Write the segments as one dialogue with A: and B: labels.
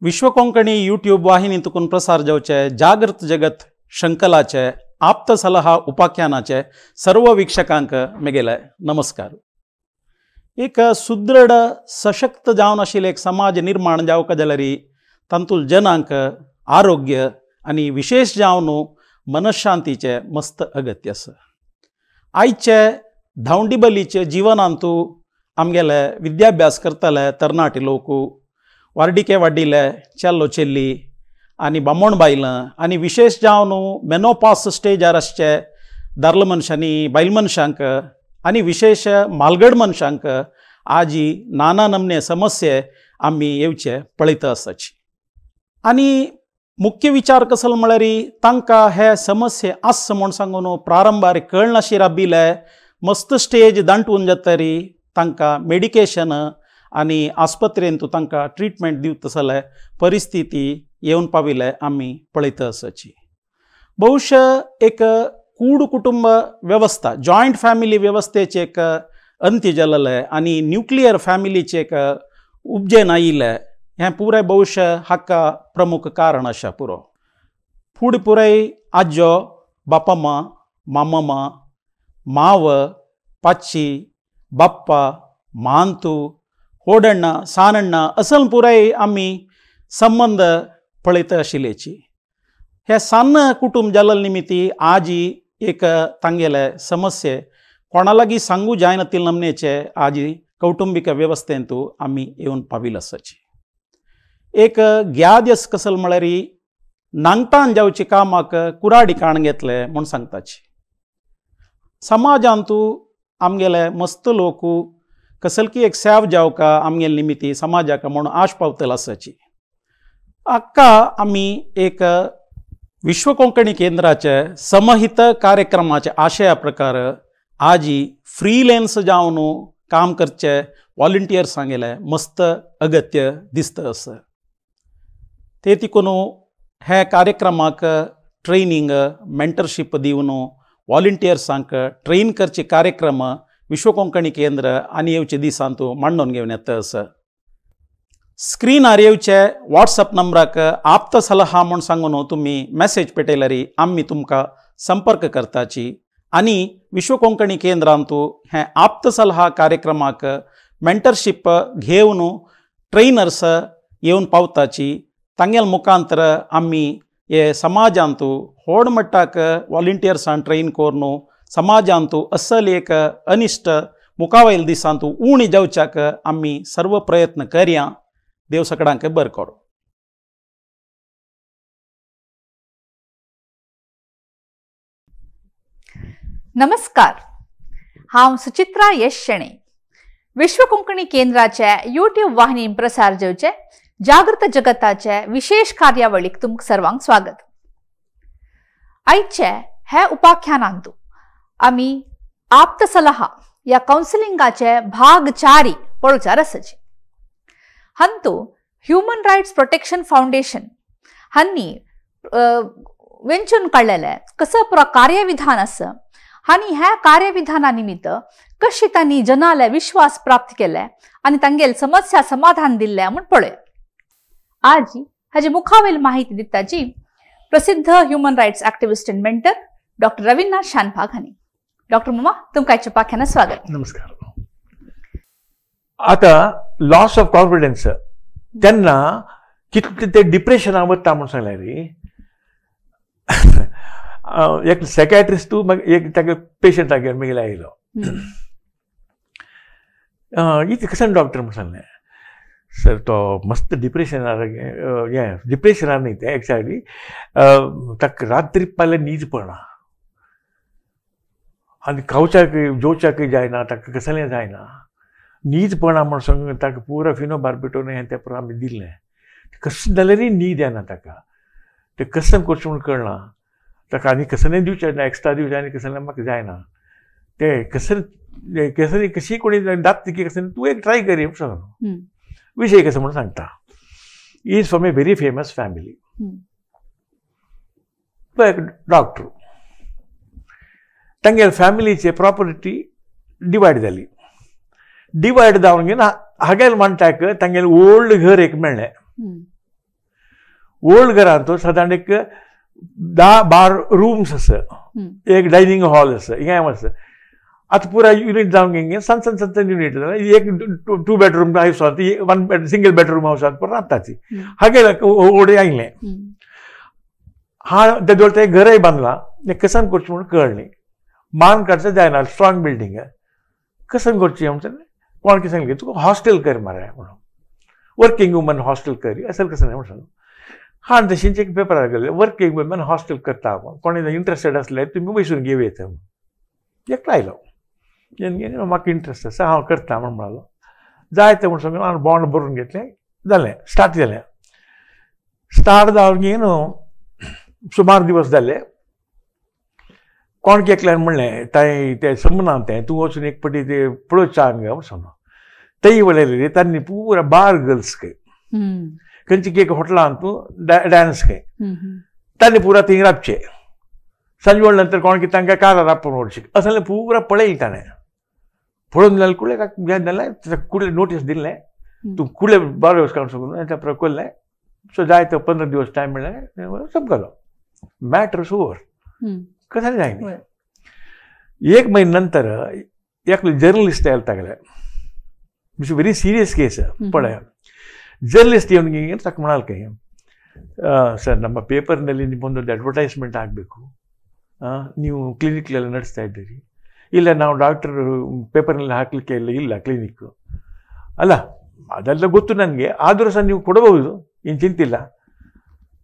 A: विश्व Konkani YouTube वाहिनी तुकून प्रसार जावचे जागृत जगत शृंखलाचे आप्त सलहा उपाख्यानाचे सर्व वीक्षकांक मेगेले नमस्कार। एक सुदृढ सशक्त जावन आशिल्ले एक समाज निर्माण जावका जाल्यार तांतूल जनांक आरोग्य आनी विशेष जावन मनशांतीचे मस्त अगत्य आसा। आयचे धांवडीबलीचे जिवनांतू आमगेले विद्याभ्यास करतले तरणाटे लोक वार्डिके वाडिले चेल्लो चेल्ली आनी बामण बायलां आनी विशेष जावन मेनोपास स्टेजार आसचे दारल मनशांनी बायल मनशांक आनी विशेष मालगड मनशांक आजी नाना नमने समस्ये आमी येवचे पळयता आसाची। आनी मुख्य विचार कसल म्हळ्यार तांकां हे समस्ये आस म्हूण सांगून प्रारंभार कळनाशी राबिल्ले मस्त स्टेज दांटून जातरी तांकां मेडिकेशन आनी आस्पत्रेंत तांकां ट्रिटमेंट दिवता जाल्यार परिस्थिती येवन पाविल्ले आमी पळयता आसाची। बहुश एक कूड कुटुंब वेवस्था जॉयंट फॅमिली वेवस्थेचें एक अंत्य जालें आनी न्युक्लियर फॅमिलीचें एक उपजेन आयिल्लें हें पुराय बहुश हाका प्रमुख कारण आसा। पुरो फुडें पुराय आजो बापामा मामामा माव पाची बाप्पा मांतू होडण्णा सानण्णा असल पुराय आमी संबंद पळयता आशिल्ल्याची। हे सान्न कुटुंब जाल्ले निमित्ती आजी एक तांगेले समस्ये कोणा लागीं सांगू जायना ती नमनेचे आजी कौटुंबीक वेवस्थेंतू आमी येवन पाविल्ले आसाची। एक ग्याद्यस कसल म्हळ्यार नांगटान जावचे कामाक कुराडी काण घेतले म्हूण सांगताची। समाजांतू आमगेले मस्त लोक कसलकी एक सेव जावका आमगेले निमित्ती समाजाक म्हूण आश पावतले आसाची। हाका आमी एक विश्व कोंकणी केंद्राचे समहित कार्यक्रमाचे आशया प्रकार आजी फ्रीलेन्स जावन काम करचे वॉलंटियर्स सांगेले मस्त अगत्य दिसता आसा। ते तिकून हे कार्यक्रमाक ट्रेनिंग मेंटरशीप दिवन वॉलंटियर्सांक ट्रेन करचे कार्यक्रम विश्व कोंकणी केंद्र आनी येवचे दिसांतू मांडून घेवन येता आसा। स्क्रीनार येवचे वॉट्सअप नंबराक आप्त सलहा म्हूण सांगून तुमी मॅसेज पेटयल्यार आमी तुमकां संपर्क करताची आनी विश्व कोंकणी केंद्रांतू हें आप्त सलहा कार्यक्रमाक मेंटरशीप घेवन ट्रेनर्स येवन पावताची। तांगेल मुखांतर आमी हे समाजांतू व्हड मट्टाक वॉलंटियर्सान ट्रेन करून समाजांतू असल एक अनिश्ट मुखावयल दिसांतू उणी जावच्याक आमी सर्व प्रयत्न करया। देव सगळ्यांक बरें करूं।
B: नमस्कार, हांव सुचित्रा यश शेणे विश्व कोंकणी केंद्राचे यूट्यूब वाहिनी प्रसार जावचे जागृत जगताचे विशेष कार्यावळीक तुमकां सर्वांक स्वागत। आयचे हे उपाख्यानांतू आमी आप्त सलहा या कावन्सिलिंगाचे भाग 4 पळोवचार आसाचे। हंतू ह्युमन रायट्स प्रोटेक्शन फाउंडेशन हांणी वेंचून काडलेले कसो पुरो कार्यविधान आसा आनी ह्या कार्यविधाना निमित्त कशी तांणी जनाले विश्वास प्राप्त केले आनी तांगेल समस्या समाधान दिल्ले म्हूण पळय। आज हाजी मुखावेल माहिती दिता जी प्रसिद्ध human rights activist and mentor doctor Ravinath Shanbhag हांणी। डॉक्टर मामा, तुमकां आयच्या पाख्याना स्वागत।
C: नमस्कार। आतां लॉस ऑफ कॉन्फिडन्स तेन्ना कितले ते डिप्रेशनाक वता म्हूण सांगल्यार एक सायकायट्रिस्ट तूं मागीर एक ताका पेशंटागेर मागीर आयलो इतलें कशें डॉक्टर म्हूण सांगलें सर तो मस्त डिप्रेशनार हें डिप्रेशनार न्ही तें एक्चुअली ताका रात्री पाल्यार न्हीद पडना आनी खावच्याक जेवच्याकय जायना ताका कसलें जायना न्हीद पडना म्हूण सांगून ताका पुरो फिनो बार्बिटोन हें तें पुरो आमी दिलें कशें जाल्यारय न्हीद येना ताका तें कशें करचें म्हूण कळना ताका आनी कसलें दिवचें ना एक्स्ट्रा दिवचें आनी कसलें म्हाका जायना तें कसलें कसलें कशी कोणी दात कसलें तूं एक ट्राय करी म्हूण सांगलो। विषय कसो म्हणून सांगता is from a very famous family. तो एक डॉक्टर तांगेले फॅमिलीचे प्रॉपर्टी डिवायड जाली डिवायड जावन घेवन हागेल म्हणटाक तांगेलें ओल्ड घर एक मेळ्ळें. ओल्ड घरांत सादारण एक 10-12 रूम्स आसा, एक डायनिंग हॉल आसा, हें आसा. आतां पुरा युनीट जावन गे सण सण सण सण युनीट जाल्यार एक 2 बेडरूम हावसांत 1 सिंगल बेडरूम हावसांत पण रावताची. हागे ओडे आयलें हा तेदोळ तें घरय बांदलां तें कसन करचें म्हणून कळ्ळें. मान काडचें जायना, स्ट्रॉंग बिल्डींग कसन करचें म्हणटा कोण कितें सांगलें तुका हॉस्टेल कर मरे म्हणून, वर्किंग वुमन हॉस्टेल कर असेल कसं नाही म्हणून सांगू. हा तशींच एक पेपरार गेले वर्किंग वुमन हॉस्टेल करता, कोणी इंट्रस्टेड आसले तुमी वयसून घेवं येता म्हणून. एकलो आयलो म्हाका इंट्रस्ट आसा हांव करता म्हण म्हणलो. जाय तें म्हण सांगून हांवें बॉन्ड बरोवन घेतलें, जालें स्टार्ट जालें. स्टार्ट जावन न्हू सुमार दिवस जाले. कोण एकल्यान म्हणलें ताई तें समना तें तूं वचून एक पटी तें पळोवचें गा म्हण सांगलो. तेय वळयले तांणी पुरा बार गर्ल्स खंय खंयची एक हॉटेलान तूं डान्स खंय तांणी पुरा थंय राबचें. सांजवेळ नंतर कोण की तांकां कारार आपोवन व्हरचें असलें पुरा पळयलें ताणें. पळोवन जाल्यार कुडले हें जालें, कुडले नोटीस दिलें तूं कुडले बार वचून सांगून त्या कोल्लें. सो जाय तो 15 दिवस टायम मेळ्ळें समकलो मॅटर ओवर कसं जायना. एक महिने नंतर एक जर्नलिस्ट आयलो तागेले, it's very serious case पळय. ಜರ್ನಲಿಸ್ಟ್ ಇವನಿಗೆ ತಕ್ಕ म्हणाल ಸರ್ ನಮ್ಮ ಪೇಪರ್ನಲ್ಲಿ ನಿಮ್ಮೊಂದೊಂದು ಅಡ್ವರ್ಟೈಸ್ಮೆಂಟ್ ಆಗಬೇಕು, ನೀವು ಕ್ಲಿನಿಕ್ಲೆಲ್ಲ ನಡೆಸ್ತಾ ಇದ್ದೀರಿ, ಇಲ್ಲ ನಾವು ಡಾಕ್ಟರ್ ಪೇಪರ್ನಲ್ಲಿ ಹಾಕಲಿಕ್ಕೆ ಇಲ್ಲ ಇಲ್ಲ ಕ್ಲಿನಿಕ್ಕು ಅಲ್ಲ ಅದೆಲ್ಲ ಗೊತ್ತು ನನಗೆ, ಆದರೂ ಸಹ ನೀವು ಕೊಡಬಹುದು, ಏನು ಚಿಂತಿಲ್ಲ,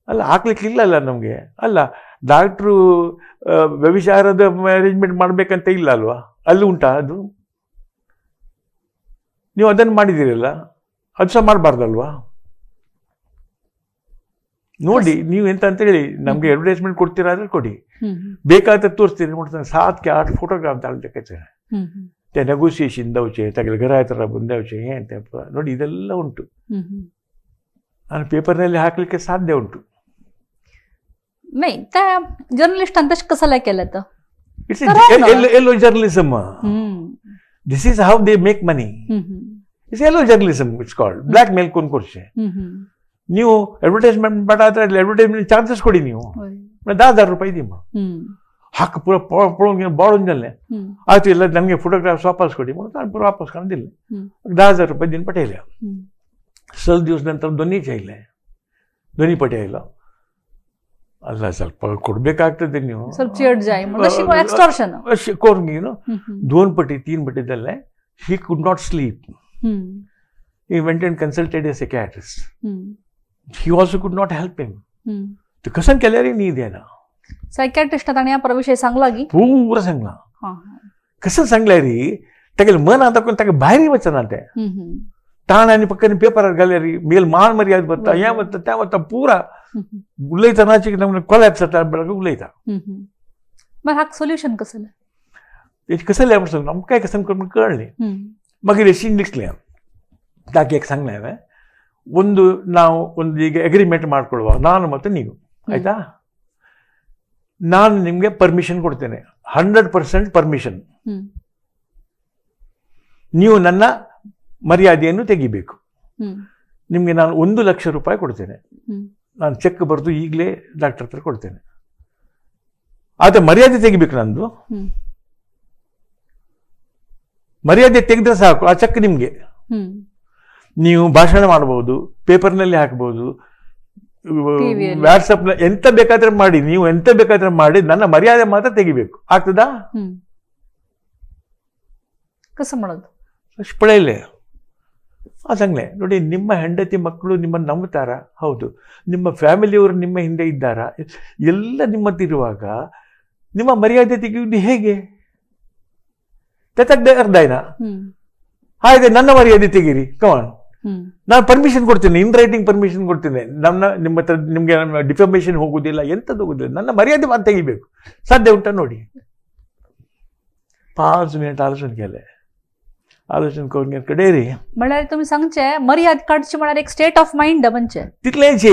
C: ಅಲ್ಲ ಹಾಕ್ಲಿಕ್ಕಿಲ್ಲ ಅಲ್ಲ ನಮಗೆ, ಅಲ್ಲ ಡಾಕ್ಟ್ರು ವ್ಯಭಿಚಾರದ ಅರೇಂಜ್ಮೆಂಟ್ ಮಾಡಬೇಕಂತ ಇಲ್ಲ ಅಲ್ವಾ, ಅಲ್ಲಿ ಉಂಟಾ ಅದು, ನೀವು ಅದನ್ನು ಮಾಡಿದ್ದೀರಲ್ಲ ಅದು ಸಹ ಮಾಡಬಾರ್ದಲ್ವಾ, ನೋಡಿ ನೀವು ಎಂತ ಅಂತೇಳಿ ನಮಗೆ ಅಡ್ವರ್ಟೈಸ್ಮೆಂಟ್ ಕೊಡ್ತೀರಾ ಆದರೆ ಕೊಡಿ, ಬೇಕಾದ್ರೆ ತೋರಿಸ್ತೀರಿ ನೋಡ್ತಾನೆ 7 ಕ್ಕೆ 8 ಫೋಟೋಗ್ರಾಫ್ ದಾಳ್ಬೇಕಾಯ್ತದೆ, ते ನೆಗೋಸಿಯೇಷನ್ ದೌಚೆ ತಗಲ ಘರ ಹತ್ರ ಬಂದವಚೆ ಅಂತ ನೋಡಿ ಇದೆಲ್ಲ ಉಂಟು. ನಾನು ಪೇಪರ್ನಲ್ಲಿ ಹಾಕಲಿಕ್ಕೆ ಸಾಧ್ಯ ಉಂಟು.
B: नाही त्या जर्नलिस्टान तशें कसं केलं तर
C: it's yellow journalism. This is how they make money. It's yellow journalism, it's called blackmail कोण करचे. ನೀವು ಅಡ್ವರ್ಟೈಸ್ಮೆಂಟ್ ಮಾಡಾದ್ರೆ ಅಡ್ವರ್ಟೈಸ್ಮೆಂಟ್ ಚಾರ್ಜಸ್ ಕೊಡಿ, ನೀವು 10,000 ರೂಪಾಯಿ ಇದೀ ಹಾಕ ಪೂರ ಪೊಳೋನ್ ಬಾಳೋನ್ ಜಲ್ಲೆ ಆಯ್ತು ಇಲ್ಲ ನನಗೆ ಫೋಟೋಗ್ರಾಫ್ಸ್ ವಾಪಸ್ ಕೊಡಿ ನಾನು ಪೂರ ವಾಪಸ್ ಕಾಣದಿಲ್ಲ. 10,000 ರೂಪಾಯಿ ದಿನ ಪಟೇಲ ಸ್ವಲ್ಪ ದಿವಸ ನಂತರ ಧ್ವನಿ ಇಲ್ಲ, ಧ್ವನಿ ಪಟೇಲ ಅಲ್ಲ ಸ್ವಲ್ಪ ಕೊಡ್ಬೇಕಾಗ್ತದೆ ನೀವು ಕೋರ್ಗೇನು 2 ಪಟಿ 3 ಪಟಿದಲ್ಲೇ. He could not sleep. He went and consulted a psychiatrist. He also could not help him. तो कसं केल्यार न्हीद येना.
B: सायकियाट्रिस्ट ताणें ह्या विशय सांगला की
C: पुरा सांगला. कसं सांगल्यार तागेलें मन आतां कोण ताका भायर वचना तें ताण आनी पक्कन पेपरार घाल्यार मेल मान मर्याद वता हें वता तें वता पुरा उलयतना कोलॅप्स जाता उलयता.
B: मागीर हाका सोल्युशन कसलें?
C: कसलें म्हण सांगू आमकां कसं करून कळ्ळें. मागीर रेशीन लिखलें ತಾಕೆ सांगलें हांवें ಒಂದು ನಾವು ಒಂದು ಈಗ ಅಗ್ರಿಮೆಂಟ್ ಮಾಡ್ಕೊಳ್ಳುವ, ನಾನು ಮತ್ತು ನೀವು, ಆಯಿತಾ? ನಾನು ನಿಮಗೆ ಪರ್ಮಿಷನ್ ಕೊಡ್ತೇನೆ, 100% ಪರ್ಮಿಷನ್. ನೀವು ನನ್ನ ಮರ್ಯಾದೆಯನ್ನು ತೆಗಿಬೇಕು. ನಿಮಗೆ ನಾನು 1 ಲಕ್ಷ ರೂಪಾಯಿ ಕೊಡ್ತೇನೆ. ನಾನು ಚೆಕ್ ಬರೆದು ಈಗಲೇ ಡಾಕ್ಟರ್ ಹತ್ರ ಕೊಡ್ತೇನೆ. ಆದರೆ ಮರ್ಯಾದೆ ತೆಗಿಬೇಕು ನಂದು. ಮರ್ಯಾದೆ ತೆಗೆದ್ರೆ ಸಾಕು, ಆ ಚೆಕ್ ನಿಮಗೆ. ನೀವು ಭಾಷಣ ಮಾಡ್ಬೋದು, ಪೇಪರ್ನಲ್ಲಿ ಹಾಕ್ಬೋದು, ವಾಟ್ಸಪ್ನ ಎಂತ ಬೇಕಾದ್ರೆ ಮಾಡಿ, ನೀವು ಎಂತ ಬೇಕಾದ್ರೆ ಮಾಡಿ, ನನ್ನ ಮರ್ಯಾದೆ ಮಾತ್ರ ತೆಗಿಬೇಕು. ಆಗ್ತದಾ? ಅಷ್ಟು ಪಳೆಯಲ್ಲೇ ಅದಂಗ್ಲೆ ನೋಡಿ. ನಿಮ್ಮ ಹೆಂಡತಿ ಮಕ್ಕಳು ನಿಮ್ಮನ್ನು ನಂಬುತ್ತಾರಾ? ಹೌದು. ನಿಮ್ಮ ಫ್ಯಾಮಿಲಿಯವರು ನಿಮ್ಮ ಹಿಂದೆ ಇದ್ದಾರಾ? ಎಲ್ಲ ನಿಮ್ಮತ್ತಿರುವಾಗ ನಿಮ್ಮ ಮರ್ಯಾದೆ ತೆಗೆಯುವುದು ಹೇಗೆ? ತೆಗ್ದೆ ಅರ್ಧ ಏನ ಹಾಗೆ ನನ್ನ ಮರ್ಯಾದೆ ತೆಗೀರಿ, ಕಮಾನ್, ನಾನು ಪರ್ಮಿಷನ್ ಕೊಡ್ತೇನೆ, ಇನ್ ರೈಟಿಂಗ್ ಪರ್ಮಿಷನ್ ಕೊಡ್ತೇನೆ. ನನ್ನ ನಿಮ್ಮ ಹತ್ರ ನಿಮಗೆ ಡಿಫಾಮೇಷನ್ ಹೋಗುದಿಲ್ಲ, ಎಂಥದ್ದು ಹೋಗುದಿಲ್ಲ, ನನ್ನ ಮರ್ಯಾದೆ ಮಾತ್ರ ತೆಗಿಬೇಕು. ಸಾಧ್ಯ ಉಂಟಾ ನೋಡಿ. 5 ಮಿನಿಟ್ ಆಲೋಚನೆ केलें. आलोचन करून कडेन रे
B: म्हळ्यार तुमी सांगचे मर्याद काडची म्हळ्यार एक स्टेट ऑफ माइंड म्हणजे
C: तितलेंच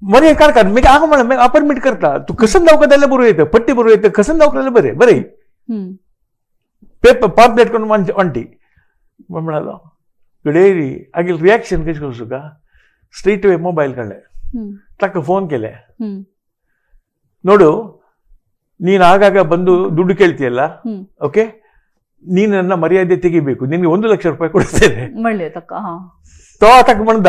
C: मर्याद काडका मागीर हांव म्हणलें मागीर अपरमीट करता तूं कसन दावका जाल्यार बरोवं येता, पट्टी बरोवं येता, कसन दावका जाल्यार बरें बरें पेपर पांपलेट करून वांटी म्हणालो कडेन आगेल रिएक्शन कशें करूं तुका स्ट्रेट वे मोबायल काडलें. ತಾಕ ಫೋನ್ ಕೇಳೆ, ನೋಡು ನೀನು ಆಗಾಗ ಬಂದು ದುಡ್ಡು ಕೇಳ್ತೀಯಲ್ಲ, ಓಕೆ, ನೀನು ನನ್ನ ಮರ್ಯಾದೆ ತೆಗಿಬೇಕು, ನಿನ್ಗೆ 1 ಲಕ್ಷ ರೂಪಾಯಿ ಕೊಡ್ತೇನೆ. ತಕ್ಕ ಬಂದ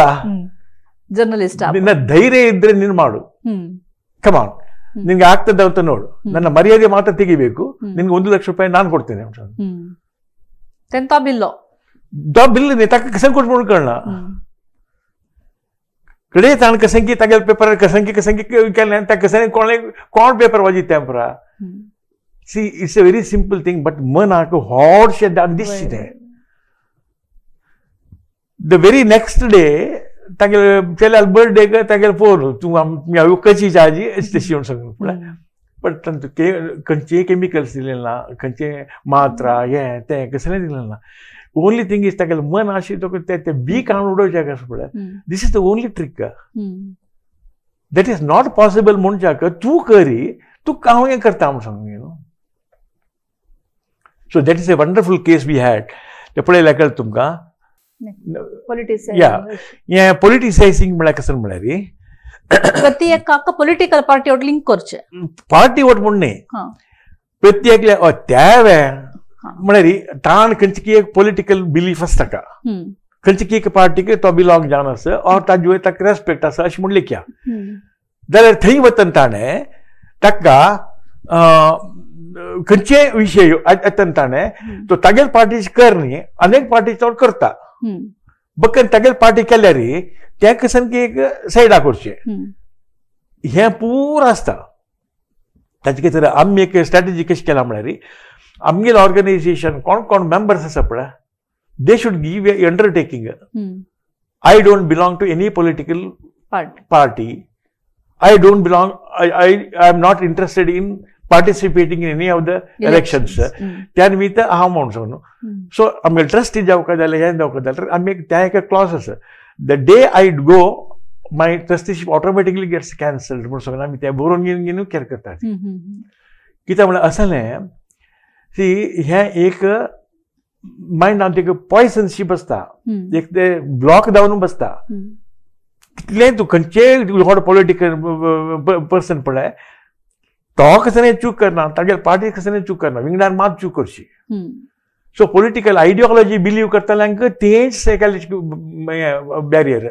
B: ಜರ್ನಲಿಸ್ಟ್,
C: ನಿನ್ನ ಧೈರ್ಯ ಇದ್ರೆ ನೀನು ಮಾಡು, ಕಮಾನ್, ನಿನ್ಗೆ ಆಗ್ತದ ಅಂತ ನೋಡು, ನನ್ನ ಮರ್ಯಾದೆ ಮಾತ್ರ ತೆಗಿಬೇಕು, ನಿನ್ಗೆ 1 ಲಕ್ಷ ರೂಪಾಯಿ ನಾನು ಕೊಡ್ತೇನೆ. ಬಿಲ್ ತಕ್ಕ ಕಸಂಗ್ ಕೊಟ್ಬಿಡ್ಕೊಳ್ಳ ಕಡೆ ತಾಣ ಕಸಂಕಿ ತಗಲ್ ಪೇಪರ್ ಕಸಂಕಿ ಕಸಂಕಿ ಕಸಂಕಿ ಕೋಣ ಪೇಪರ್ ವಾಜಿತ್ತೆ ಅಂಪರ. See, it's a very simple thing, but ಮನಾಕ ಹಾಟ್ ದಿಸ್ಸಿದೆ. The very next day तागेले चेल्याल बर्थडेक तागेले फोन, तूं आमी कशी जाजी तशी म्हणून सांगून पळय. बट तांतूं खंयचेय केमिकल्स दिलें ना, खंयचे मात्रा हें तें कसलें दिलें ना. ओनली थिंग is तागेलें मन आशिल्लें तें तें बी काडून उडोवचें कशें पळय. This is the only trick. That is not possible म्हणच्याक तूं करी, तूं हांव हें करता म्हूण सांगून न्हू. So that is a wonderful case we had. तें पळयल्यार कळटा तुमकां. या पॉलिटिसायझिंग म्हळ्यार कसं म्हळ्यार
B: प्रति एका पॉलिटिकल पार्टी वट लिंक करचे,
C: पार्टी वट म्हूण न्ही, प्रति एकल्या त्या वेळ म्हळ्यार ताण खंयची एक पॉलिटिकल बिलीफ आसता का, खंयची एक पार्टीक तो बिलॉंग जावन आसा ऑर ताजे वयर ताका रेस्पेक्ट आसा अशें म्हणलें क्या, जाल्यार थंय वतना ताणें ताका खंयचे विशय येतना ताणें तो तागेल पार्टीची कर न्ही, अनेक पार्टी तो करता, बकन तागेल पार्टी केल्यार त्या कसन एक सायडा करचें, हें पूरा आसता. ताचे खातीर आमी एक स्ट्रॅटेजी कशी केला म्हळ्यार आमगेलें ऑर्गनायझेशन कोण कोण मेंबर्स आसा पळय, they should give a undertaking, I don't belong to any political party, I don't belong, I am not interested in participating in any of the elections, त्या निमित्त हांव म्हणून सांगू. सो आमगे ट्रस्टी जावका जाल्यार हें जावका जाल्यार आमी त्या एक क्लॉज आसा, the day I go my trusteeship automatically gets cancelled म्हणून सांगून आमी तें बरोवन घेवन घेवन केअर करतात. कित्याक म्हळ्यार असलें सी हें एक मायंडान एक पॉयसनशी बसता, एक ते ब्लॉक जावन बसता. कितलें तूं खंयचेय व्हड पॉलिटिकल पर्सन पळय, तो कसं चूक करना, तागेले पार्टी कसं चूक करना, विंगडान मात चूक करची. सो पॉलिटिकल आयडियोलॉजी बिलीव करतल्यांक तेंच बॅरियर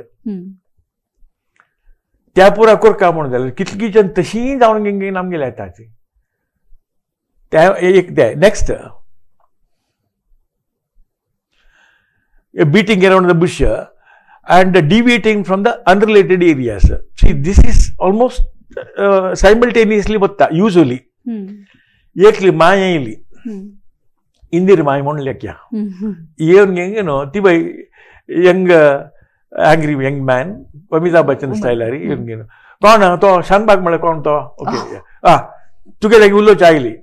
C: त्या पुरा करका म्हणून जाल्यार कितली जण तशी जावन घेवन आमगेले येता त्या एक ते next beating around the bush and deviating from the unrelated areas. See, this is almost simultaneously वता युजली. एकली माय येयली, इंदिर माय म्हणून लेख्या येवन घेवन न्हू ती बाय young angry young man Amitabh Bachchan स्टायलार येवन घेवन कोण तो शानबाग म्हळ्यार कोण तो, ओके आ तुगे लागीं उलोवची आयली,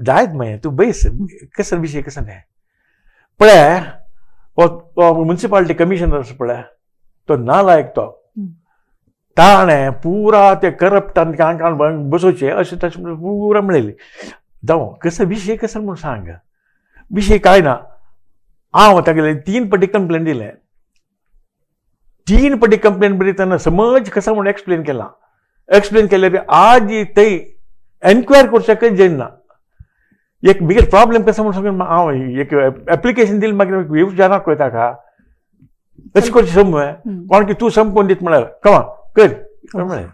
C: जायत मागीर तूं बैस कसं विशय कसं न्ही पळय, मुन्सिपालिटी कमिशनर आसा पळय तो नालायक, तो ताणें पुरा ते करप्ट आनी काण काण बसोवचें अशें तशें पुरा म्हणलेली. जावं कसो विशय कसो म्हूण सांग, विशय कांय ना, हांव तागेले 3 पटी कंप्लेन दिलें, 3 पटी कंप्लेन बरयतना समज कसो म्हूण एक्सप्लेन केलां, एक्सप्लेन केल्यार आज थंय एनक्वायर करच्याकच जायना. एक बिगेस्ट प्रॉब्लम कसो म्हूण सांगून हांव एक एप्लिकेशन दिलें मागीर येवच जाणां कळटा का अशें करचें सम कोण की तूं सम कोण दित म्हळ्यार कमा कर म्हळें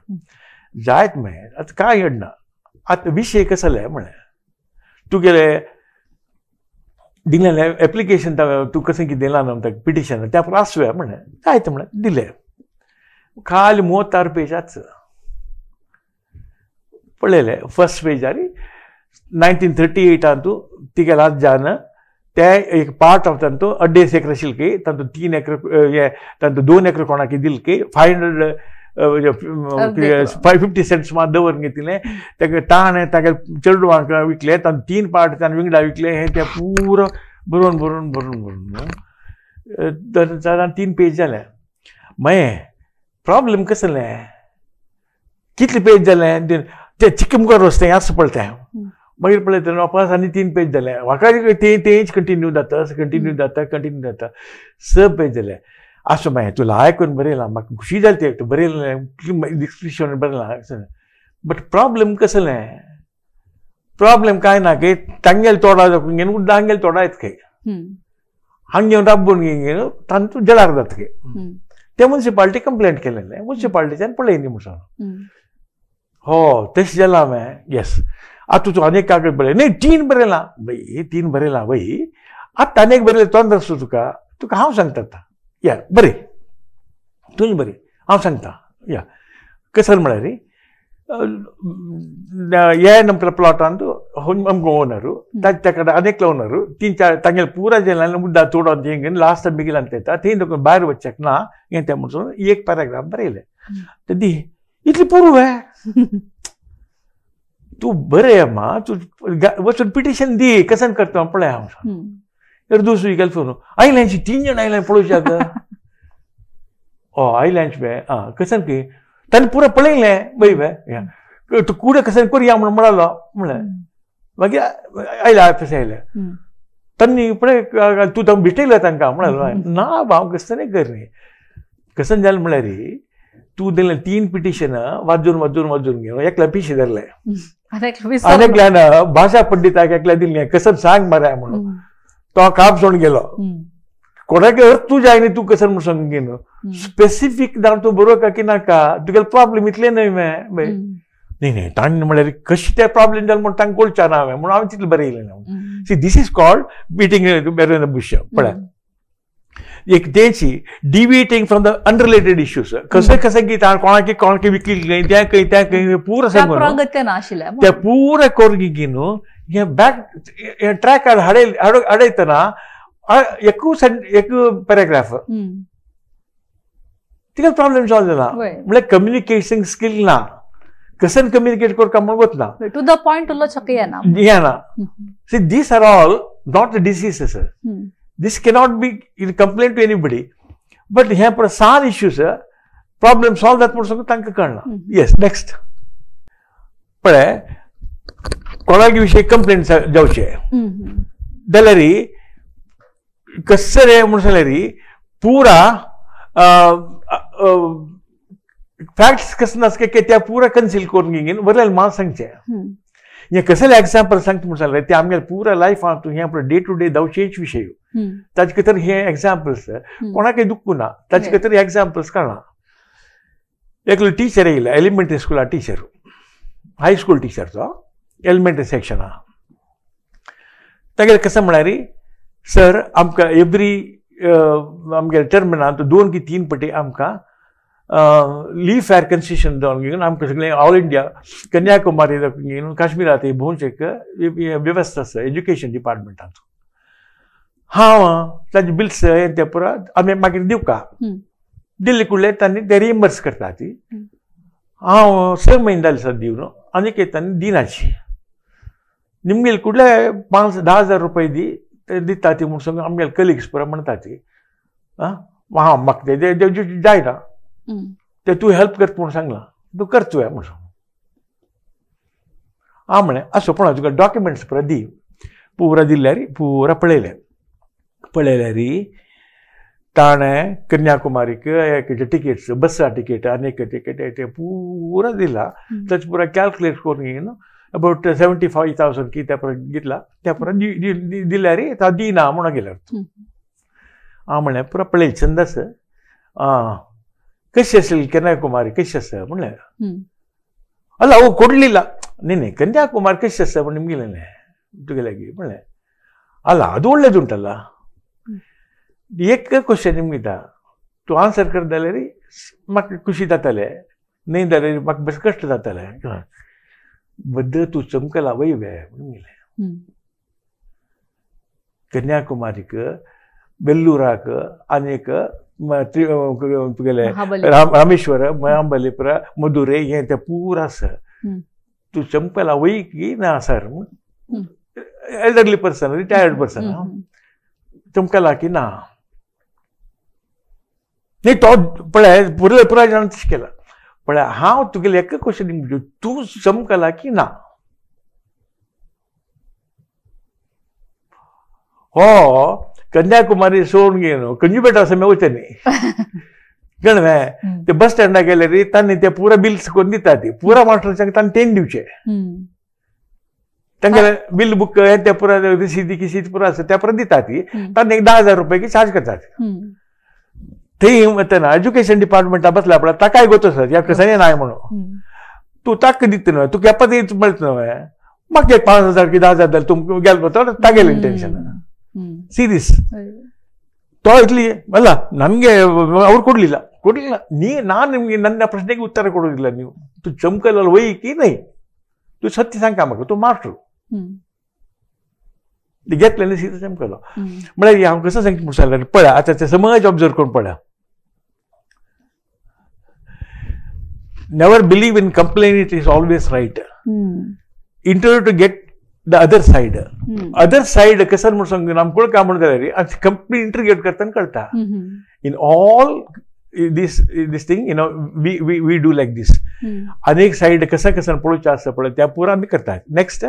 C: जायत मागीर आतां कांय येडना. आतां विशय कसो जालें म्हळें तुगेलें दिलेलें एप्लिकेशन तूं कशें कितें दिलां न्हू ताका पिटिशन त्या आसुया म्हणलें जायत म्हणलें दिलें, खाली 36 पेजाच पळयलें. फर्स्ट पेजार 1938 तिगेले आज्जान ते एक पार्ट ऑफ तांतू 2.5 एकर आशिल्ली, तांतू 3 एकर तांतू 2 एकर कोणाक दिली, 550 सेंट्स मात दवरून घेतिल्लें, ताका ताणें तागे चेडवांक विकले, तांतू 3 पार्ट ताणें विंगडा विकले, हें तें पुरो बरोवन बरोवन बरोवन बरोवन सादारण 3 पेज जालें. मागीर प्रॉब्लम कसलें जालें, कितले पेज जालें ते चिक्के मुखार वचता आसा पळय तें, मागीर पळयता वापस आनी 3 पेज जाले, म्हाका तें तेंच कंटिन्यू जाता कंटिन्यू जाता कंटिन्यू जाता 6 पेज जाले. आसूं मागीर तूं आयकून बरयलां म्हाका खुशी जाली तें बरयलें डिस्क्रिप्शन बरयलां बट प्रॉब्लेम कसलें प्रॉब्लेम कांय ना की तांगेल तोडा घेवन उड्डा हांगेल तोडा येत खंय हांग घेवन राबून घेवन तांतू जळार जाता खंय ते मुन्सिपालिटी कंप्लेंट केलेलें मुन्सिपालिटीच्यान पळयनी म्हणून हो तशें जालां हांवें येस आतां तूं आनी एक कागद बरय न्ही तीन बरयलां बाई तीन बरयलां बाई आतां आनी एक बरयलें तोंड आसता तुका तुका हांव सांगता आतां या बरें तुजी बरी हांव सांगता या कसर म्हळ्यार हे नमकला प्लॉटान अमको ओनरू ताच्या अनेक ओनरू तीन चार तांगेले पुरा जेलान मुद्दा तोडोन तें लास्ट मिगिलान येता थंय देखून भायर वचच्याक ना हें तें म्हणून एक पॅराग्राफ बरयलें ते दी इतली पुरो हे तूं बरें अम्मा तूं वचून पिटिशन दी कसन करता पळय हांव तर दुसरी गेल फोन आयल्यांची तीन जाण आयल्यान पळोवच्याक ओ आयल्यांच बे आं कसन की ताणें पुरो पळयलें बय बे तूं कुडे कसन करया म्हणून म्हणालो म्हणलें मागीर आयले ऑफिस आयले तांणी पळय तूं तांकां भेटयलें तांकां म्हणालो ना हांव कसं कर न्ही कसन जालें म्हणल्यार तूं दिलें तीन पिटिशनां वाजून वाजून वाजून घेवन एकल्या पिशे धरलें आनी एकल्यान भाशा पंडिताक एकल्या दिलें कसन सांग मरे म्हणून तो काप सोडून गेलो कोणाक अर्थ तूं जाय न्ही तूं कसन म्हूण सांगून घेवन स्पेसिफीक जावन तूं बरोवका की नाका तुगेले प्रॉब्लेम इतले न्हय मे न्ही न्ही तांणी म्हणल्यार कशें ते प्रॉब्लेम जालें म्हूण तांकां कळच्या ना हांवें म्हणून हांवें तितलें बरयलें ना. See this is called beating around the bush. पळय एक तेची deviating from the unrelated issues कशें कशें की कोणाकी कोणाकी विकली त्या खंय त्या खंय पुरो सांगून ते पुरो करून की न्हू हे बॅक हे ट्रॅक हाडयतना एकू एक पॅराग्राफ तिका प्रॉब्लेम सॉल्व जाला. म्हणल्यार कम्युनिकेशन स्कील ना, कसन कम्युनिकेट करता म्हूण वतना
B: टू the point उलोवचो येना
C: येना. See these are all not diseases, this cannot be complain to anybody, but हे पळय सान इश्यूज प्रॉब्लेम सॉल्व जाता म्हूण सगळें तांकां कळना. येस नेक्स्ट पळय कोणाक विशयी कंप्लेंट जावचें जाल्यार कशें रे म्हूण सांगल्यार पुरा फॅक्ट्स कशें नासके की त्या पुरा कन्सील करून घेवन बरें मान सांगचें. हें कसलें एग्जाम्पल सांगता म्हूण सांगलें ते आमगेले पुरा लायफान तूं हें पळय डे टू डे जावचेच विशय ताजे खातीर हे एग्जाम्पल्स कोणाकय दुखू ना ताजे खातीर एग्जाम्पल्स कळना. एकलो टिचर येयला एलिमेंटरी स्कुला टिचर, हायस्कूल टिचर तो एलिमेंटरी सेक्शना. तागेलें कशें म्हळ्यार सर आमकां एवरी आमगेले टर्मिनांत 2 की 3 पटी आमकां लीव फेर कन्सेशन जावन घेवन आमकां सगळें ऑल इंडिया कन्याकुमारी घेवन काश्मीरांत भोंवचेक वेवस्था आसा एज्युकेशन डिपार्टमेंटांत. हांव ताजे बिल्स हें तें पुरा आमी मागीर दिवका दिल्ली कुडले तांणी ते रिइम्बर्स करता ती. हांव 6 म्हयने जाले सर दिवन आनीक तांणी दिनाची निमगेले कुडले 5-10 हजार रुपये दी ते दिता ती म्हूण सांगून आमगेले कलिग्स पुरा म्हणटा ती आं हांव म्हाका ते जायना ते तूं हेल्प करता म्हूण सांगलां तूं कर तुवें म्हूण सांग. हांव म्हणलें आसूं पळय तुका डॉक्युमेंट्स पुरा दी. पुरा दिल्यार पुरा पळयलें पळयल्यार ताणें कन्याकुमारीक टिकेट्स बसा टिकेट आनी टिकेट ते पुरा दिला ताचे पुरा कॅल्कुलेट करून घेवन अबावट 75,000 की त्या पुरा घेतला त्या पुरा दिल्यार तो दिना म्हणून गेल्यार. हांव म्हणलें पुरा पळय चंद आसा आं कशी असेल कन्याकुमारी कशी आसा म्हणलें. अला अहो कोडलिला न्ही न्ही कन्याकुमारी कशी आसा म्हण निमगेलें तुगेले म्हणलें. अला ಅದು ಒಳ್ಳೇದುಂಟಲ್ಲ. एक क्वेश्चन निमगिता तूं आन्सर करता जाल्यार म्हाका खुशी जातालें न्ही जाल्यार म्हाका बस कश्ट जातालें. बद्द तूं चमकला वय वे म्हणून कन्याकुमारीक बेल्लूराक आनीक तुगेले रामेश्वर महाबलीपुर मदुरै हें तें पुरा आसा तूं चमकला वय की ना sir elderly person retired person चमकला की ना न्ही तो पळय पुराय पुराय जाण तशें केलां पळय हांव तुगेलें एक क्वेश्चन तूं चमकला की ना. हो कन्याकुमारी सोडून कंजूपेटा समय वचनी कळ्ळें. ते बस स्टँडाक गेले तांणी ते पुरा बिल करून दिता ती पुरा मास्टरांक तांणी तेन दिवचे तांगेले बिल बुक ते पुरा रिसिदी किसीद पुरा आसा त्या पुरा दिता ती तांणी एक 10,000 रुपये चार्ज करतात. थंय वतना एज्युकेशन डिपार्टमेंटा बसला पळय ताकाय गोत आसा ह्या कसंय नाय म्हणून तूं ताका दिता न्हय तुका एपात मेळटा न्हय म्हाका एक 5,000 की 10,000 जाल्यार तुमकां गेल तो तागेलें इंटेन्शन ಸೀರಿಯಸ್ ತೋ ಇಟ್ಲಿ ಅಲ್ಲ ನನಗೆ ಅವ್ರು ಕೊಡಲಿಲ್ಲ ಕೊಡಲಿಲ್ಲ ನೀ ನಾನು ನಿಮಗೆ ನನ್ನ ಪ್ರಶ್ನೆಗೆ ಉತ್ತರ ಕೊಡೋದಿಲ್ಲ ನೀವು ತು ಚಮಕಲಲ್ಲಿ ಒಯ್ಯಕಿ ನೈ ತು ಸತ್ಯ सांग म्हाका तूं मास्टर घेतलें सीधा चमकलो म्हळ्यार हांव कसो सांगता म्हूण सांगलें पळय आतां ते समज ऑब्जर्व करून पळय. Never believe in complain it is always right. Interview to get the other side. Other side कसं म्हणून सांगून आमकां काय म्हणून जाल्यार आनी कंप्लीट इंटरगेट करतना कळटा. In all this this thing you know we we we do like this. अनेक सायड कसं कसं पळोवचें आसता पळय त्या पुरा आमी करतात. नेक्स्ट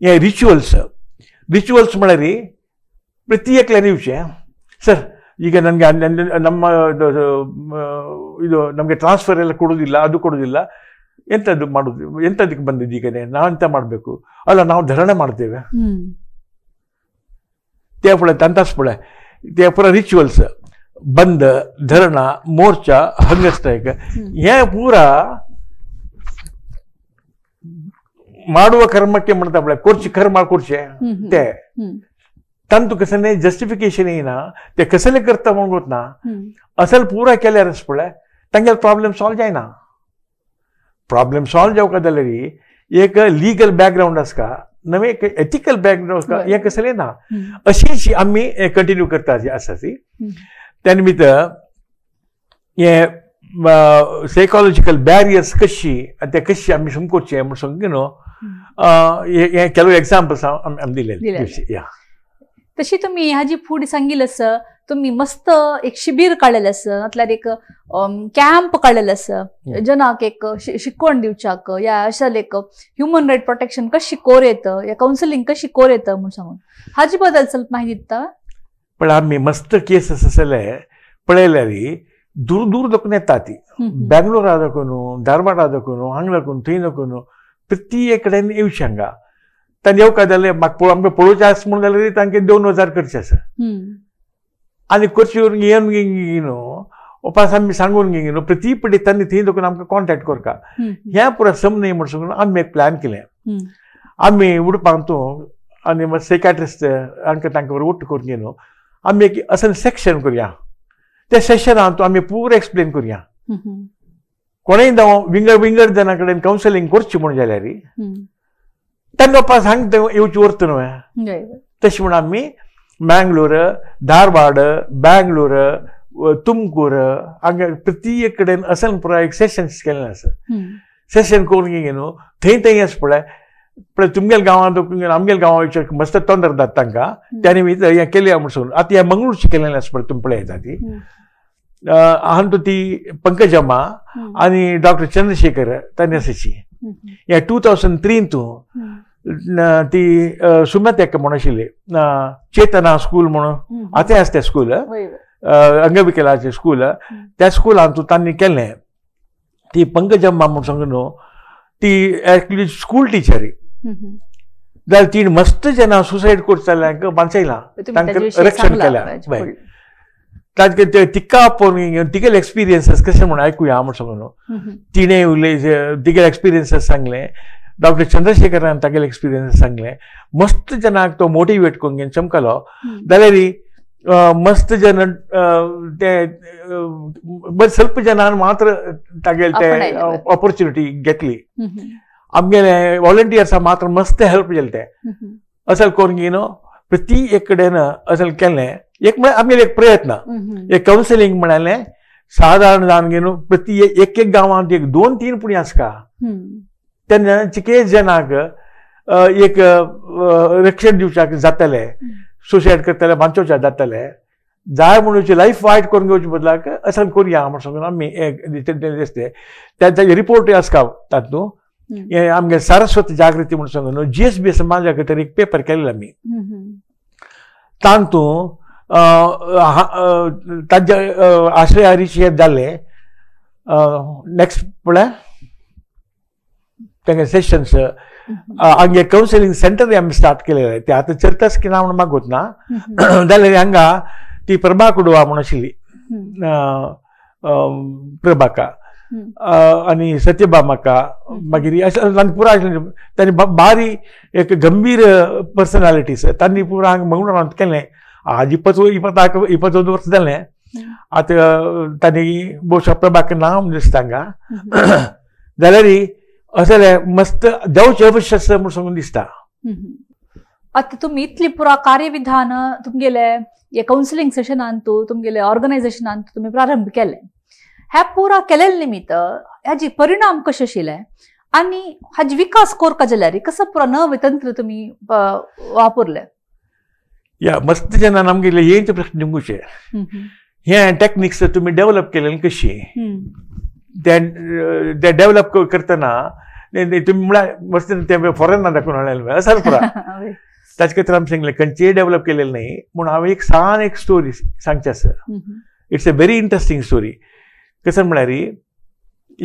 C: हे रिच्युअल्स. रिच्युअल्स म्हळ्यार प्रति एकल्यान येवचें ಸರ್ ಈಗ ನನಗೆ ನಮ್ಮ ಇದು ನಮಗೆ ಟ್ರಾನ್ಸ್ಫರ್ ಎಲ್ಲ ಕೊಡೋದಿಲ್ಲ ಅದು ಕೊಡೋದಿಲ್ಲ ಎಂಥದ್ದು ಮಾಡೋದು ಎಂಥದಕ್ಕೆ ಬಂದಿದ್ದು ಈಗ ನಾವು ಎಂತ ಮಾಡಬೇಕು ಅಲ್ಲ ನಾವು ಧರಣೆ ಮಾಡ್ತೇವೆ ತೇಪುಳೆ ತಂತಾಸ್ಪುಳೆ ತೇಪುರ ರಿಚುವಲ್ಸ್ ಬಂದ್ ಧರಣ ಮೋರ್ಚಾ ಹಂಗರ್ ಸ್ಟ್ರೈಕ್ हे ಪೂರ ಮಾಡುವ ಕರ್ಮಕ್ಕೆ ಮಾಡ್ತಾ ಕೊರ್ಚಿ ಕರ್ಮ ಕೊರ್ಚೆ ते तांतू कसलें जस्टिफिकेशन येना ते कसले करता म्हणून गोत ना असल पुरा केल्यार पळय तांगेले प्रॉब्लेम सॉल्व जायना. प्रॉब्लेम सॉल्व जावका जाल्यार एक लीगल बॅकग्रावंड आसता नवे एक एथिकल बॅकग्रावंड आसता हें कसलें ना अशीच आमी कंटिन्यू करता आसा ती. त्या निमित्त हे सायकोलॉजिकल बॅरियर्स कशी आनी ते कशी आमी समकोवचे म्हूण सांग न्हू हे ಕೆಲವು एग्जाम्पल्स आमी दिले. या
B: तशी तुम्ही ह्याजी फुडें सांगिल्लें आसा तुम्ही मस्त एक शिबीर काडलेलें आसा म्हटल्यार एक कॅम्प काडलेलें आसा जनाक एक शिकवण दिवच्याक या अशें एक ह्युमन रायट प्रोटेक्शन कशी कोर येता या कावन्सिलिंग कशी कोर येता म्हूण सांगून हाजी बद्दल ಸ್ವಲ್ಪ माहिती दिता.
C: पण आमी मस्त केसस आसले पळयल्यार दूर दूर लोक येता ती बेंगलोरा दाखोवन धारवाडा दाखोवन हांगा दाखोवन थंय दाखोवन प्रत्येक कडेन येवचें हांगा तांणी येवका जाल्यार म्हाका आमकां पळोवचें आसा म्हणून जाल्यार तांकां 2,000 करचें आसा आनी करचे येवन न्हू उपास आमी सांगून न्हू प्रति पडी तांणी थंय दाखोवन आमकां कॉन्टेक्ट करका ह्या पुरा सम न्हय म्हण सांगून आमी एक प्लॅन केलें. आमी उडपाक तूं आनी मागीर सायकाट्रिस्ट हांकां तांकां बरोबर ஒட்டு करून न्हू आमी एक असें सेक्शन करुया त्या सेशनान आमी पुरो एक्सप्लेन करुया कोणेय जावं विंगड विंगड जाणां कडेन कावन्सिलींग करची म्हूण जाल्यार तांकां पास हांगा येवची उरता न्हय. तशें म्हूण आमी मँगलोर धारवाड बँगलोर तुमकूर हांगा प्रत्येक कडेन असें पुराय एक सेशन्स केल्लें आसा. सेशन करून न्हू थंय थंय आसा पळय पळय तुमगेल्या गांवांत आमगेल्या गांवांत मस्त तोंडार जाता तांकां त्या निमित्त हें केलें म्हूण सांगून आतां ह्या मंगळूरचें केलेलें आसा पळय तुमी पळयता ती हांतू ती पंकजम्मा आनी डॉक्टर चंद्रशेखर तांणी आसाची ह्या 2003 तूं ती सुमत एक म्हणून आशिल्ली चेतना स्कूल म्हणून आतां आसा तें स्कूल अंगविकलाचें स्कूल त्या स्कुलान तूं तांणी केलें ती पंकजम्मा म्हूण सांगू न्हू ती एक्चुअली स्कूल टिचरी जाल्यार तिणें मस्त जेन्ना सुसायड करतल्यांक वाचयलां तांकां रक्षण केलें. ताजे तिका आपोवन तिगेले एक्सपिरियन्सीस कशें म्हूण आयकुया म्हूण सांगू न्हू तिणें उलय तिगेले एक्सपिरियन्सीस सांगलें डॉक्टर चंद्रशेखरान तागेले एक्सपिरियन्सीस सांगलें मस्त जनाक तो मोटिवेट करून घेवन चमकलो जाल्यार मस्त जन ते बरें ಸ್ವಲ್ಪ जनान मात्र तागेले ते ऑपॉर्च्युनिटी घेतली आमगेले वॉलंटियर्सा मात्र मस्त हेल्प जालें ते असल करून न्हू प्रति एक कडेन असल केलें एक म्हळ्यार आमगेले एक प्रयत्न एक कावन्सिलींग म्हळ्यार सादारण जावन न्हू प्रति एक एक गांवांत एक 2-3 पुणी आसका तेन्ना चिके जनाक एक रक्षण दिवच्याक जातलें सुसायड करतले वांचोवच्याक जातलें जाय म्हणून लायफ वायट करून घेवचे बदलाक अशें करुया म्हूण सांगून आमी दिसते ताजे रिपोर्टूय आसता तातूंत हे आमगे सारस्वत जागृती म्हणून सांगून न्हू जी एस बी समाजा खातीर एक पेपर केल्लो आमी. तातूंत ताज्या आश्रय हरीश हे जाले नेक्स्ट पळय तांगे सेशन्स हांगे कावन्सिलींग सेंटर आमी स्टार्ट केलेले ते आतां चलताच की ना म्हणून मागूत ना. जाल्यार हांगा ती प्रभा कुडवा म्हणून आशिल्ली प्रभाका आनी सत्यभामाका मागीर अशें पुरा आशिल्लें. तांणी बारी एक गंभीर पर्सनालिटीज तांणी पुरा हांगा मंगळूरांत केलें. आज 25 वर्सां जालें आतां तांणी भोवशा प्रभाक नांव दिसता हांगा. जाल्यार अशें मस्त जावचें अवश्य आसा म्हूण सांगून दिसता.
B: आतां तुमी इतली पुरा कार्यविधान तुमगेले हे कावन्सिलींग सेशनान तुमगेले ऑर्गनायझेशनान तुमी प्रारंभ केले, ह्या पुरा केलेले निमित्त हाजे परिणाम कशे आशिल्ले आनी हाजे विकास करपा जाल्यार कसो पुरा नवें तंत्र तुमी वापरले?
C: या मस्त जेन्ना आमगेले हेंच प्रश्न निमगुचे हे टॅक्निक्स तुमी डेव्हलप केले कशी ते डेव्हलप करतना तुमी म्हळ्यार मस्त ते फॉरेना दाखोवन हाडलें असार पुरा. ताचे खातीर आमी सांगलें खंयचेय डेव्हलप केलेलें न्ही म्हूण हांवें एक सान एक स्टोरी सांगची आसा. It's a very interesting story. कसं म्हळ्यार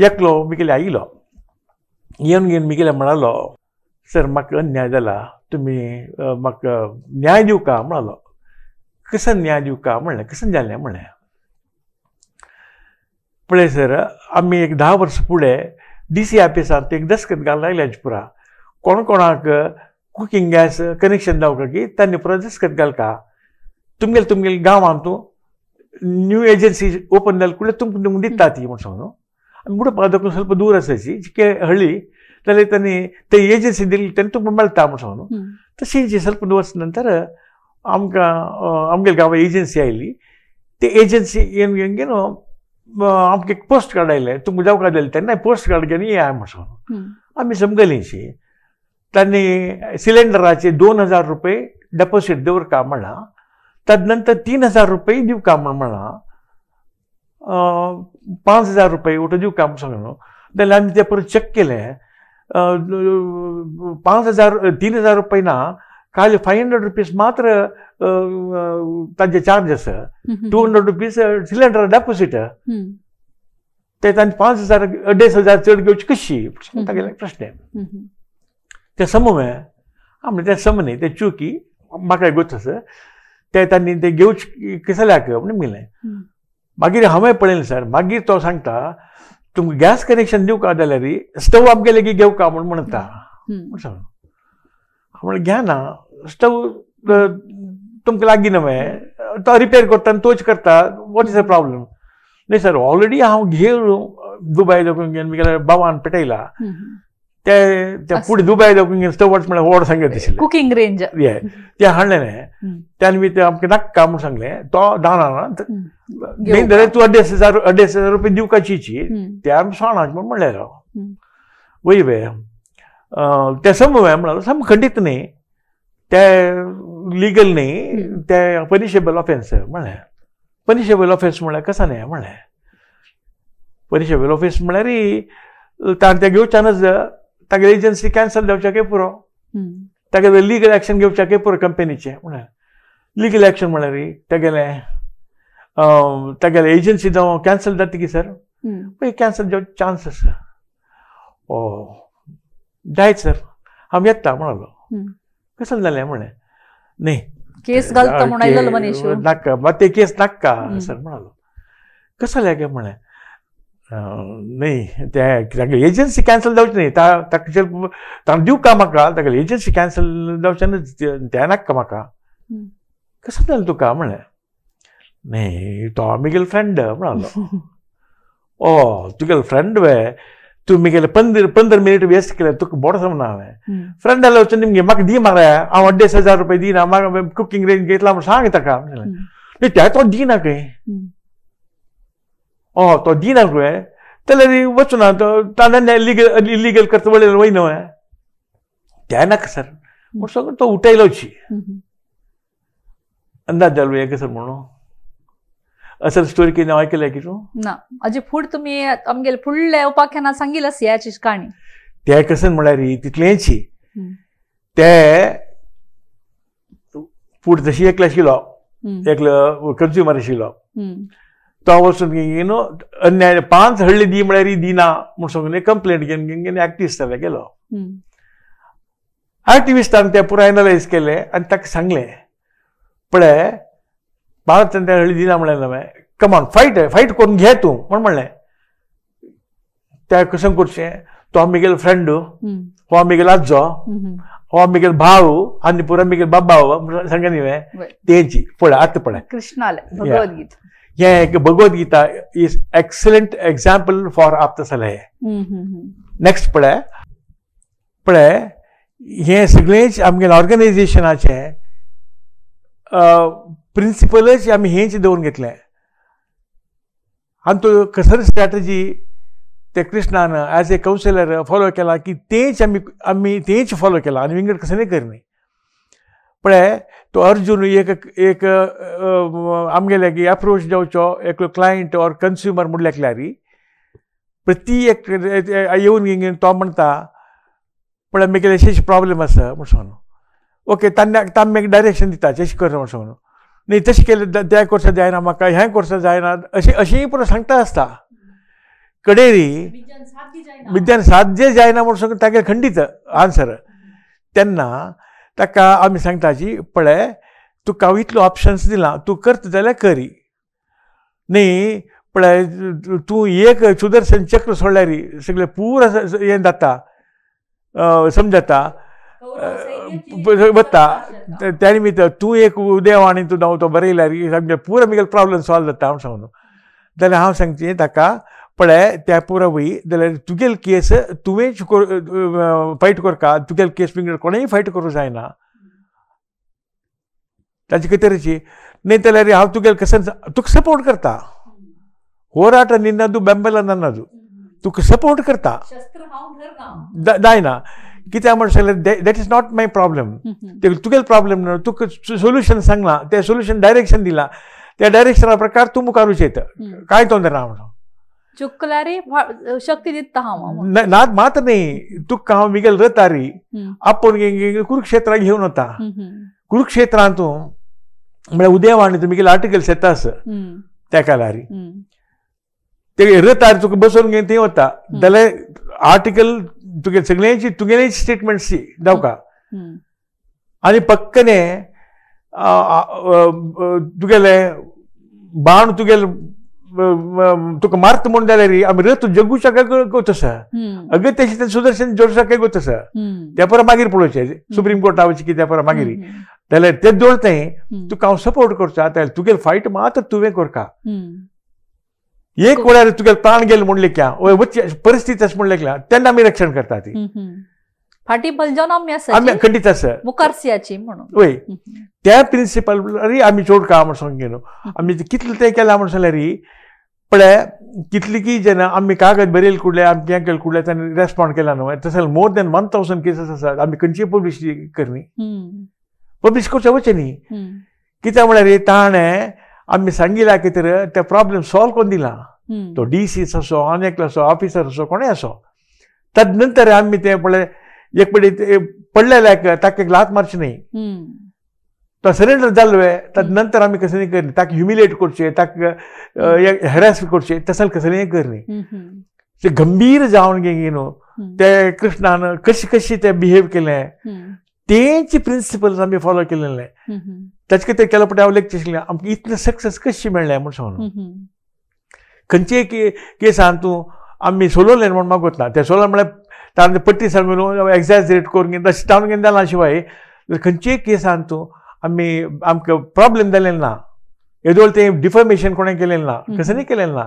C: एकलो मिगेले आयलो येवन घेवन मिगेले म्हणालो सर म्हाका अन्याय जाला तुमी म्हाका न्याय दिवका म्हणालो. कसं न्याय दिवका म्हणलें कसं जालें म्हणलें पळय सर आमी एक 10 वर्सां फुडें डी सी ऑफिसांत एक दस्खत घालून आयले पुरा कोण कोणाक कुकींग गॅस कनेक्शन जावका की तांणी पुरा दस्खत घालका तुमगेले तुमगेले गांवांत न्यू एजन्सी ओपन जाल कुडले तुमकां तुमकां दिता ती म्हूण सांगू आनी मुडपा दाखोवन ಸ್ವಲ್ಪ दूर आसाची जिके हळ्ळी जाल्यार तांणी ते एजन्सी दिली तेन्ना तुमकां मेळटा म्हूण सांगू. तशें ಸ್ವಲ್ಪ वर्स नंतर आमकां आमगेले गांवा एजन्सी आयली ते एजन्सी येवन घेवन घेवन आमकां एक पोस्ट कार्ड आयलें तुमकां जावका दिलें तेन्ना पोस्ट कार्ड घेवन येया म्हूण सांगू. आमी समजलीशी तांणी सिलिंडराचे 2000 रुपये डेपोसीट दवरका म्हणलां, तदनंतर 3000 रुपये दिवका म्हूण म्हणलां, 5000 रुपये वटो दिवका म्हूण सांगलो. जाल्यार आमी तें परत चॅक केलें 5000 3000 रुपये ना खाली 500 रुपीज मात्र तांचे चार्ज आसा, 200 रुपीज सिलिंडर डेपोसीट. ते तांचे 5000 2500 चड घेवची कशी तागेले प्रश्न. ते समूह आमले ते सम न्ही ते चुकी म्हाका गोत आसा ते तांणी ते घेवचे कसल्याक म्हण मिलें. मागीर हांवें पळयलें सर मागीर तो सांगता तुमकां गॅस कनेक्शन दिवका जाल्यार स्टव आमगे लेगीत घेवका म्हूण म्हणटा म्हूण सांग. म्हणलें घ्या ना स्टव तुमकां लागीं न्हय तो रिपेर करता आनी तोच करता, what is a problem? न्ही सर ऑलरेडी हांव घेवन दुबाय दाखोवन घेवन म्हगेल्या बाबान पेटयला ते फुडें दुबाय दाखोवन घेवन स्टव म्हळ्यार व्हड सांगत आशिल्लें
B: कुकींग रेंज
C: ये ते हाडलें न्ही त्यान बी ते आमकां नाका म्हूण सांगलें तो दाना न्ही जाल्यार तूं 2500 रुपये दिवपाची ते आमी सोणा म्हूण म्हणलें. वय वे ते समूह म्हणलो सम खंडीत न्ही ते लिगल न्ही ते पनिशेबल ऑफेन्स म्हणलें. पनिशेबल ऑफेन्स म्हणल्यार कसं न्ही म्हणलें पनिशेबल ऑफेन्स म्हणल्यार ताणें तें घेवच्यानच तागेली एजन्सी कॅन्सल जावच्याकय पुरो, तागेलें लिगल एक्शन घेवच्याकय पुरो कंपनीचें. म्हणल्यार लिगल एक्शन म्हणल्यार तागेलें तागेलें एजन्सी जावं कॅन्सल जाता की सर पळय कॅन्सल जावचे चान्स आसा. ओ जायत सर हांव येता म्हणलो. कसं जालें म्हणलें न्ही
B: केस घालता म्हूण आयलो मनीस
C: नाका मात ते केस नाका सर म्हणलो. कसं जालें काय म्हणलें न्ही ते एजन्सी कॅन्सल जावची न्ही ताका ताणें दिवका म्हाका तागेली एजन्सी कॅन्सल जावचें तें नाका म्हाका. कसं जालें तुका म्हणलें न्ही तो म्हगेलो फ्रेंड म्हणलो. ओ तुगेलो फ्रेंड वे तूं म्हगेले 15 मिनीट वेस्ट केले तुका बोड समजना हांवें. फ्रेंड जाल्यार वचून निमगे म्हाका दी मरे हांव 2500 रुपये दिना म्हाका कुकींग रेंज घेतला म्हूण सांग ताका. न्ही ते तो दिना खंय ओ तो दिना तुवें जाल्यार वचूना तो ताणें इलिगल करता वळेर वय न्हय तें नाका सर म्हूण सगळो तो उठयलोची. अंदाज जालो हें सर म्हणून असल स्टोरी कितें आयकल्या की तूं
B: ना अजी फुड तुमी आमगेले फुडले उपाख्याना सांगिल ह्याची काणी.
C: ते कशें म्हळ्यार तितलेंच ते फूड तशी एकलो आशिल्लो, एकलो कंज्युमर आशिल्लो, तो वचून न्हू अन्याय 5 हळ्ळी दी म्हळ्यार दिना म्हूण सांगून कंप्लेंट घेवन घेवन एक्टिविस्टा गेलो. एक्टिविस्टान ते पुराय एनलायज केलें आनी ताका सांगलें, पळय 5 हळ्ळी दिना म्हळ्यार हांवें, कमॉन फायट फायट करून घे तूं म्हूण म्हणलें. त्या कशें करचें, तो आमगेलो फ्रेंड, हो आमगेलो आजो, हो आमगेलो भाव आनी पुरो आमगेलो बाबा सांगता न्ही तेंची. पळय आतां पळय
B: कृष्णाले भगवद्गीता,
C: हें एक Bhagavad Gita is excellent example for आप्त सलहे. नेक्स्ट पळय पळय हें सगळेंच आमगेलें ऑर्गनायझेशनाचें प्रिंसिपलच आमी हेंच दवरून घेतलें. आनी तो कसर स्ट्रॅटजी ते कृष्णान एज ए कावन्सिलर फॉलो केला की तेंच आमी आमी तेंच फॉलो केला आनी विंगड कसलें करनी. पळय तो अर्जुन एक एक आमगेले की एप्रोच जावचो एकलो क्लायंट ऑर कंज्युमर म्हणल्यार एकल्यारी प्रति एक येवन घेवन तो म्हणटा पळय म्हगेले अशें प्रॉब्लेम आसा म्हूण सांगून, ओके तान्या तांकां एक डायरेक्शन दिता तशें कर म्हूण सांगून, न्ही तशें केलें त्या कोर्सा जायना म्हाका, हें कोर्सा जायना, अशें अशेंय पुरो सांगता आसता. कडेरी विद्यान साध्य जायना म्हूण सांगून तागेलें खंडीत आन्सर. तेन्ना ताका आमी सांगताची पळय तुका हांव इतलो ऑप्शन्स दिला, तूं करता जाल्यार करी, न्ही पळय तूं एक सुदर्शन चक्र सोडल्यार सगळें पुरो हें जाता, समजता वता. त्या निमित्त तूं एक देव आनी तूं तो बरयल्यार सामकें पुरो म्हगेलो प्रॉब्लम सॉल्व जाता म्हूण सांगून. जाल्यार हांव सांगचें ताका पळय त्या पुरो वय जाल्यार तुगेली केस तुवेंच फायट करका, तुगेली केस विंगड कोणेय फायट करूंक जायना ताचे खातीरची, न्ही जाल्यार हांव तुगेले कशें तुका सपोर्ट करता, होराट निन्नादू बेंबला नन्नादू, तुका सपोर्ट करता जायना. कित्याक म्हण सांगल्यार that is not my problem, तुगेलो प्रॉब्लम न्हू, तुका सोल्युशन सांगलां, तें सोल्युशन डायरेक्शन दिलां, त्या डायरेक्शना प्रकार तूं मुखारूच येता, कांय तोंदर ना म्हणून.
B: चुकल्यारी शक्ती दिता हांव
C: ना मात न्ही, तुका हांव मिगेल रतारी आपोवन कुरुक्षेत्राक घेवन वता. कुरुक्षेत्रांत म्हळ्यार उदयवाणी तूं मिगेल आर्टिकल्स येता आसा त्या काळारी, ते रतार तुका बसोवन घेवन थंय वता जाल्यार आर्टिकल तुगे सगळ्यांची तुगेलेच स्टेटमेंट्स जावका आनी पक्कने तुगेले बाण तुगेले तुका मारत म्हूण जाल्यार आमी रथ जगू शकाय गोतसा, अगं तशें सुदर्शन जोडू शकाय गोतसा, त्या परत मागीर पळोवचें सुप्रीम कोर्टा वचचें कित्या परत मागीर जाल्यार ते दवरताय तुका हांव सपोर्ट करचो. आतां तुगेले फायट मात्र तुवें करका, एक वेळार तुगेले प्राण गेले म्हणले क्या वच्चे परिस्थिती अशें म्हणले क्या तेन्ना आमी रक्षण करता ती
B: फाटी बलजावन आमी आसा,
C: आमी खंडीत आसा
B: मुखार सियाची म्हणून.
C: वय त्या प्रिंसिपल आमी चोडका म्हण सांग न्हू, आमी कितलें तें केलां म्हण सांगल्यार पळय कितली की जेन्ना आमी कागद बरयल कुडले आमी हें केलें कुडले तांणी रेस्पॉन्ड केला न्हू, तशें मोर दॅन 1000 केसीस आसात आमी खंयची पब्लिश करनी, पब्लिश करचें वचें न्ही. कित्याक म्हळ्यार ताणें आमी सांगिला कितें ते प्रॉब्लम सॉल्व करून दिला, तो डी सी असो आनी एकलो असो ऑफिसर असो कोणूय असो. तद नंतर आमी तें पळय एक पळय पडलेल्याक ताका एक लात मारची न्ही, तो सरेंडर जालो तद नंतर आमी कसलें करनी, ताका ह्युमिलेट करचें, ताका हॅरेस करचें, तसलें कसलेंय करनी. ते गंभीर जावन गे न्हू ते कृष्णान कशें कशें ते बिहेव केलें तेंच प्रिंसिपल्स आमी फॉलो केलेले. ताचे खातीर केलो पळय हांव लेक्चर शिकलें आमकां इतलें सक्सेस कशें मेळ्ळें म्हूण सांगून. खंयचेय केसान तूं आमी सोलोवलें म्हूण म्हाका वतना तें सोलोवलें म्हळ्यार ताणें पट्टी सांगून एक्झॅजरेट करून घेवन तशें ताणून घेवन जालां शिवाय खंयचेय केसान तूं आमी आमकां प्रॉब्लम जालें ना, येदोळ तें डिफॉर्मेशन कोणें केलें ना, कसलें केलें ना.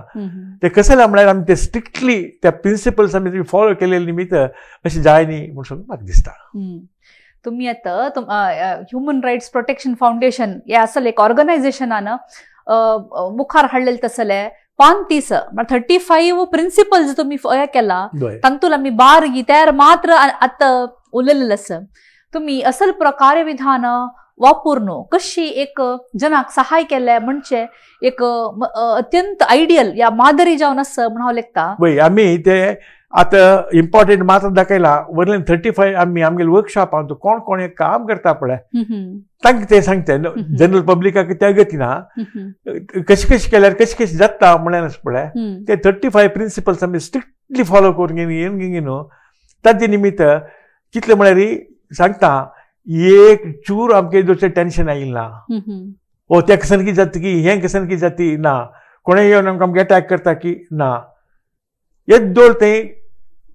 C: तें कसलें म्हळ्यार आमी ते स्ट्रिक्टली त्या प्रिंसिपल्स आमी फॉलो केलेले निमित्त अशें जाय न्ही म्हूण सांगून म्हाका दिसता.
B: तुम्ही आतां ह्युमन रायट्स प्रोटेक्शन फावंडेशन हे आसलें एक ऑर्गनायझेशनान मुखार हाडलेलें तसलें 35 35 प्रिंसिपल्स तुम्ही हे केला तातूंत आमी बारगी त्यार मात्र आतां उलयलेलें आसा. तुम्ही असल कार्यविधान वापरून कशी एक जनाक सहाय केलें म्हणजे एक अत्यंत आयडियल या मादरी जावन आसा म्हूण हांव लेखता.
C: वय आमी ते आतां इम्पॉर्टंट मात्र दाखयला वयल्यान 35 आमी आमगेले वर्कशॉपान कोण कोण हें काम करता पळय तांकां तें सांगता जनरल पब्लिकाक त्या गती ना कशें कशें केल्यार कशें कशें जाता म्हणल्यार पळय ते 35 प्रिंसिपल्स आमी स्ट्रिक्टली फॉलो करून घेवन घेवन न्हू ताजे निमित्त कितले म्हळ्यार सांगता एक चूर आमकां दुसरें टेन्शन आयिल्लें ना ओ त्या कसन कितें जाता की हें कसन कितें जाता ना कोणें येवन आमकां आमकां अटॅक करता की ना येद्दोळ तें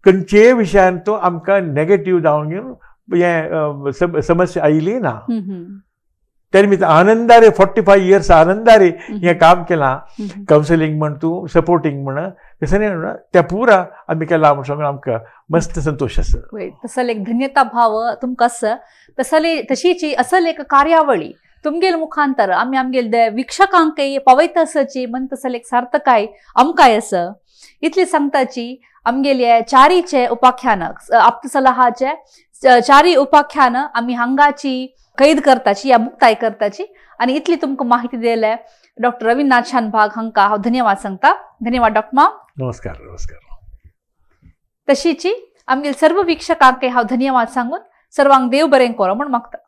C: खंयचेय विशयान तो आमकां नेगेटीव जावन घेवन हें समस्या आयली ना. त्या निमित्त आनंदारे 45 इयर्स आनंदारे हें काम केलां कावन्सिलींग म्हण तूं सपोर्टींग म्हण तशें न्ही त्या पुरा आमी केलां म्हण सांगून आमकां मस्त संतोश आसा.
B: तसले एक धन्यता भाव तुमकां आसा तसले तशीची असल एक कार्यावळी तुमगेल मुखांतर आमी आमगेल वीक्षकांकय पावयता आसची म्हण तसले एक सार्थकाय आमकांय आसा. इतली सांगताची आमगेले चारीचे उपाख्यान आप्तसलाहाचे चारी उपाख्यान आमी हांगाची कैद करताची या मुक्ताय करताची आनी इतली तुमकां माहिती दिले डॉक्टर रविनाथ शानभाग हांकां हांव धन्यवाद सांगता. धन्यवाद डॉक्टर माम.
C: नमस्कार. नमस्कार.
B: तशीची आमगेल सर्व वीक्षकांकय हांव धन्यवाद सांगून सर्वांक देव बरें करो म्हूण मागता.